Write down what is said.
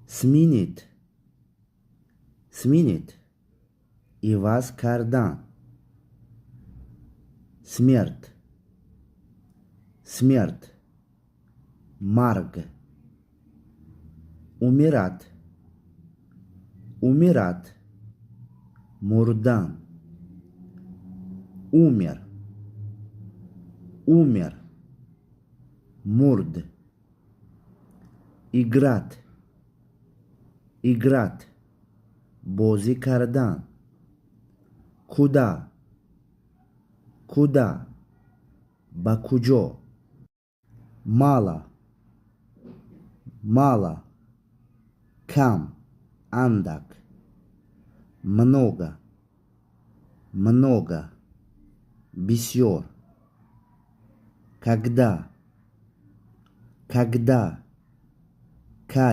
Сменить, сменить — иваз кардан. Смерть, смерть — марг. Умирать, умирать — мурдан. Умер, умер — мурд. Играть, играть — бозӣ кардан. Куда, куда — ба куҷо. Мало, мало — кам, андак. Много, много — бисёр. Когда, когда.